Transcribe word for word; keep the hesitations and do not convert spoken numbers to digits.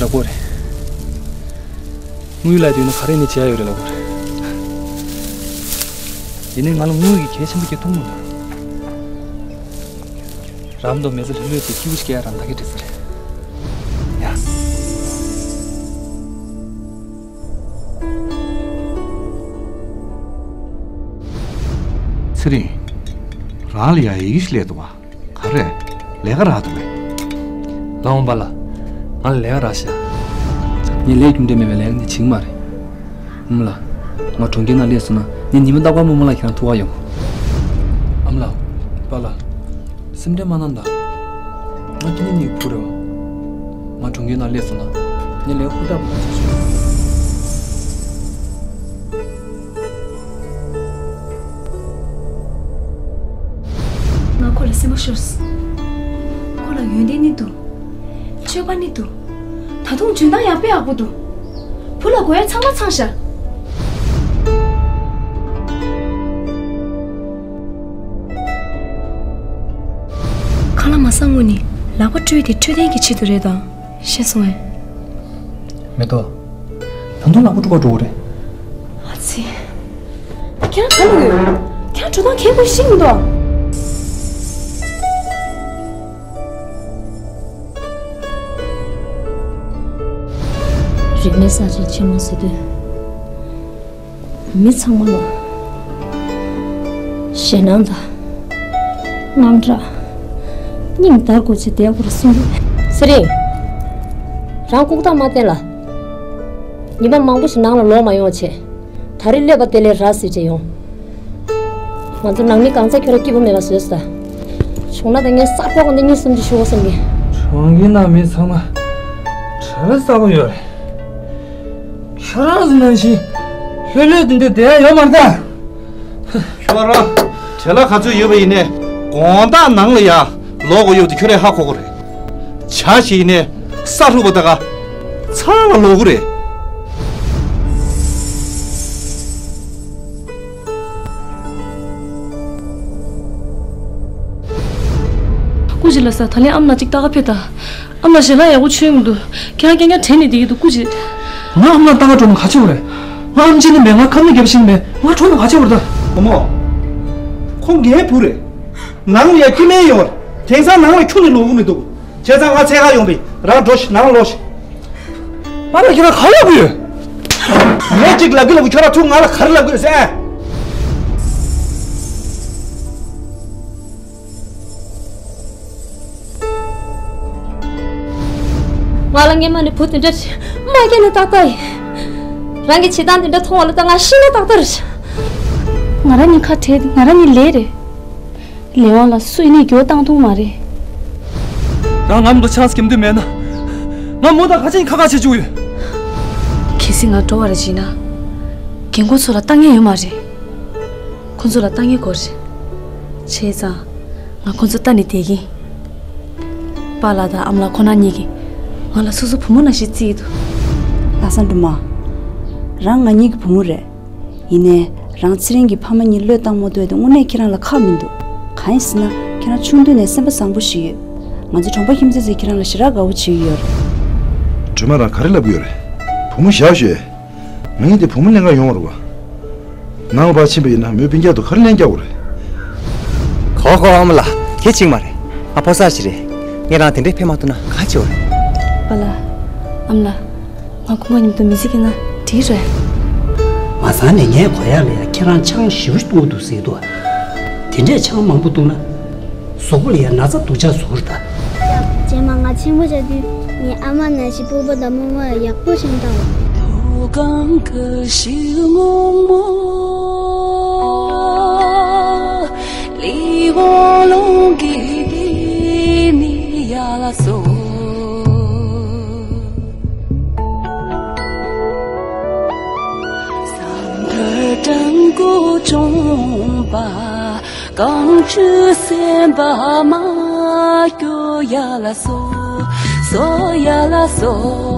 ལབ་དགོས་རེད། དངུལ་ལ་དུས་ན་ག་རེ་ནས་བྱས་ཡོད་རེད་ལབ་དགོས་རེད། ཡིན་ནའི་ང་ལ་དངུལ་གྱི་གལ་ཆེན་པོ་སྐྱེ་ཐུབ་མི་འདུག་རམ་དང་མེ་ཚ་ལྷོད་ལྷོད་ཀྱིས་ཁྱི་བུ་ཞིག་སྐྱེ་ཡ་རམ་ད་གི་འདྲི་ས་རེད། ཡ། ཚེ་རིང་། རང་ལ་ཡ་ཡི་གེ་ཞིག་སླེབས་འདུག་བ། ག་རེ། ལས་ཀ་རག་འདུག་གས། ལགས་འོང་པ་ལགས། ང་ལ་ལས་ཀ་རག་ཤག་ངས་ལས་རྒྱུ་འབྲས་མེད་པའི་ལས་ཀ་འདི་བྱེད་ཀྱི་མ་རེད། ཨ་མ་ལགས། ང་གྲོང་ཁྱེར་ནང་སླེབས་སོང་ན་ངས་ཉི་མ་རྟག་པར་རྨོ་མོ་ལགས་ཁྱེད་རང་ཐུག་ག་ཡོང་། ཨ་མ་ལགས། པཱ་ལགས། སེམས་ཁྲལ་མ་གནང་དང་། ང་ཁྱེད་གཉིས་གཉིས་བུ་རེད་བ། ང་གྲོང་ཁྱེར་ནང་སླེབས་སོང་ན་ངས་ལས་ཀ་ཧུར་ཐག་པོ་ལ་བྱེད་ཆོག་ང་ཁོ་ལ་སེམས་པ་ཤོར། ཁོ་ལ་ཡོན་ཏན་ནི་འདུག་སྤྱོད་པ་ནི་འདུག་ད་དུང་འཇོན་ཐང་ཡག་པོ་ཡག་པོ་འདུག་བུ་ལ་དགོས་ཡ་ཚང་མ་ཚང་ཤག་ཁ་ལ་མ་བཟང་ངོ་ནི་ལག་པ་བཀྲུས་ཏེ་འཕྲོད་བསྟེན་གྱི་ཆེད་དུ་རེད་དང་། ཤེས་སོང་ངས། མེ་ཏོག་ད་དུང་ལག་པ་བཀྲུ་གར་འགྲོ་གི་རེད། ཨ་ཙི། ཁྱེད་རང་ག་ལ་ཡོད། ཁྱེད་རང་འགྲོ་སྟངས་གལ་པོ་ཤེས་མི་འདུག་རིག་གནས་གསར་བརྗེ་ཆེན་མོ་ཟེར་དུས། མི་ཚང་མ་ལ་ཞེད་སྣང་དང་། དངངས་སྐྲག་སྙིང་འདར་དགོས་ཚེ་བསྡད་དགོས་རེད་གསུངས་རེད། ཚེ་རིང་། རང་ལྐུགས་རྟགས་མ་བསྟན་ལ། ཉི་མ་མང་པོ་ཞིག་ནང་ལ་ལོག་མ་ཡོང་བྱས། ད་རེས་སླེབས་པ་དེ་ལས་ར་བཟི་བྱས་ཡོང་། ང་ཚོ་ནང་མི་གང་ཚ་ཁྱོད་ར་སྐྱིད་པོ་མེད་པ་བཟོས་སོང་ད། བྱུང་ན་ད་ངས་གསར་ཕོག་འདི་གཉིས་གསུམ་ཅིག་ཞུ་དགོས་བསམ་གི། གྲོང་ཁྱེར་ནང་མི་ཚང་མ་གྲྭ་པ་གསར་པ་ཡོད་རེད། ཁྱོད་རང་ཚོ་ནང་བཞིན་ལྷོད་ལྷོད་དེ་འདྲ་བསྡད་ཡ་ཡོད་མ་རེད་ད། ཁྱོད་རང་བྲེལ་བ་ག་ཚོད་ཡོད་པ་ཡིན་ནའི་དགོང་དག་ནང་ལ་ཡ་ལོག་དགོས་ཡོད་དེ་ཁྱོད་རས་ཧ་གོ་གི་རེད། ཇ་ཞིག་ཡིན་ནའི་ས་ཧྲུག་པ་ད་ག་ཚང་ལ་ལོག་གི་རེད། སྐུ་མཁྱེན་ལགས་སོ། ད་ལན་ཨ་མ་ལགས་གཅིག་ལྟ་ག་ཕེབས་དང་། ཨ་མ་ལགས་ཞལ་ལག་ཡག་པོ་མཆོད་མི་འདུག་ཁྱེད་རང་རྐྱང་རྐྱང་དྲན་ནས་བསྡད་ཀྱི་འདུག་སྐུ་མཁྱེན། ང་ཨ་མ་ལགས་ལྟ་ག་འགྲོ་ན་ག་ཆེ་བ་རེད། ང་ཨམ་ཆི་ནི་མེད། ང་ཁབ་ནི་རྒྱབ་ཤིང་མེད། ང་འགྲོ་ན་ག་ཆེ་བ་རེད་ད། བུ་མོ། ཁོ་ངའི་བུ་རེད། ནང་ལ་ཡ་སྐྱེ་དམན་ཡོད་རེད། དེང་སང་ནང་ལ་ཁྱོད་ནི་ལོག་གི་མི་འདུག་བྱས་ཙང་ང་འཚོལ་ག་ཡོང་པས། རང་འགྲོ་ཤིག་ནང་ལོག་ཤིག་པཱ་ལགས་ཁྱེད་རང་ག་ལབ་ཀྱི་ཡོད། ངས་གཅིག་ལབ་ཀྱི་ལབ་ཀྱི་ཁྱོད་རང་ཐུག་ང་ལ་ག་རེ་ལབ་ཀྱི་ཡོད་ཟེར། ང་ལ་སྔན་མ་ནས་བུ་དེ་འདྲ་མ་སྐྱེས་ན་ཏག་ཏག་ཡིན། རང་གི་བྱེད་སྟངས་དེ་འདྲ་མཐོང་བ་ལ་ད་ང་ཤི་ན་ཏག་ཏག་རེད། ང་རང་གཉིས་ཁ་བྲལ་ཏེ་ང་རང་གཉིས་ལས་རེད། ལས་དབང་ལ་སུ་ཡིན་ནའི་འགྱུར་བ་བཏང་ཐུབ་མ་རེད། རང་ང་མཉམ་དུ་ཆང་ས་འཁྱམ་འདོད་མེད་ན། ང་མོ་དང་ཁ་ཆེ་ཁ་ཁ་བྱེད་བཅུག་ཡོད། གལ་སྲིད་ང་འགྲོ་བ་རེ་བྱས་ན། རྒན་གོག་ཚོ་ལ་ལྟ་མཁན་ཡོད་མ་རེད། ཁོ་ཚོ་ལ་ལྟ་མཁན་དགོས་རེད། བྱས་ཙང་། ང་ཁོ་ཚོ་ལྟ་ནས་བསྡད་ཀྱིན། པཱ་ལགས་དང་ཨ་མ་ལགས་ཁོ་རང་གཉིས་ཀྱིས་ང་ལ་སོ་སོ་བུ་མོ་ནང་བཞིན་བརྩི་ཡི་འདུག་ལྷག་བསམ་སྒྲོལ་མ། རང་ང་གཉིས་ཀྱི་བུ་མོ་རེད། ཡིན་ནའི་རང་ཚེ་རིང་གི་ཕ་མ་གཉིས་བློས་བཏང་མ་ཐུབ་དེ་དངོས་གནས་ཁྱེད་རང་ལ་ཁག་མི་འདུག་གང་ཡིན་ཟེར་ན་ཁྱེད་རང་ཆུང་དུས་ནས་སེམས་པ་བཟང་པོ་ཞིག་ཡོད། ང་ཚོ་གྲོང་པ་ཁྱིམ་མཚེས་ཚོས་ཁྱེད་རང་ལ་ཞེ་དྲག་དགའ་བོ་བྱེད་ཀྱི་ཡོད་རེད། སྒྲོལ་མ་རང་ག་རེ་ལབ་ཀྱི་ཡོད་རེད། བུ་མོ་བཞག་ཤོག་ང་གཉིས་དེ་བུ་མོ་ལེན་ག་ཡོང་བ་རེད་བ། ནང་ལ་ཕར་ཕྱིན་པ་ཡིན་ན་མོའི་སྤུན་ཀྱག་ཏུ་ག་རེ་ལེན་རྒྱག་དགོས་རེད། གོ་གོ་ཨ་མ་ལགས་དེ་གཅིག་མ་རེད། ང་ཕོ་གསར་ཞིག་རེད། ངས་རང་དེ་འདྲས་ཕེབས་མ་ཐུབ་ན་ག་བྱེད་དགོས་རེད། པཱ་ལགས། ཨ་མ་ལགས། ང་ཁོང་ག་མཉམ་དུ་མི་ཚེ་སྐྱེལ་ན་འགྲིག་རེད། མ་ཚང་ནས་ངས་གོ་ཡག་ལ་ཡ་ཁྱེད་རང་ཆང་ཞེ་པོ་བཏུང་འདུག་ཟེར་འདུག་དེ་འདྲས་ཆང་མང་པོ་བཏུང་ན། གཟུགས་པོ་ལ་ཡང་ན་ཚ་སྡུག་ཅག་བཟོ་གི་རེད་ད། རྗེས་མ་ང་ཆེན་པོ་ཆགས་དུས་ངའི་ཨ་མ་ནང་བཞིན་སྤོ་བོ་དང་རྨོ་མོ་ལ་ཡག་པོ་ཞིག་བལྟ་འོ། མཐོ་སྒང་གི་ཤིང་སྔོན་མོ། ལི་བོང་རླུང་གིས་ནི་ཡར་ལ་སོང་། ཟངས་དཀར་སྤྲང་པོ་གྱོང་པ། གངས་ཆུ་སེམས་པ་མ་སྐྱོ་ཡ་ལ་སོ། སོ་ཡ་ལ་སོ།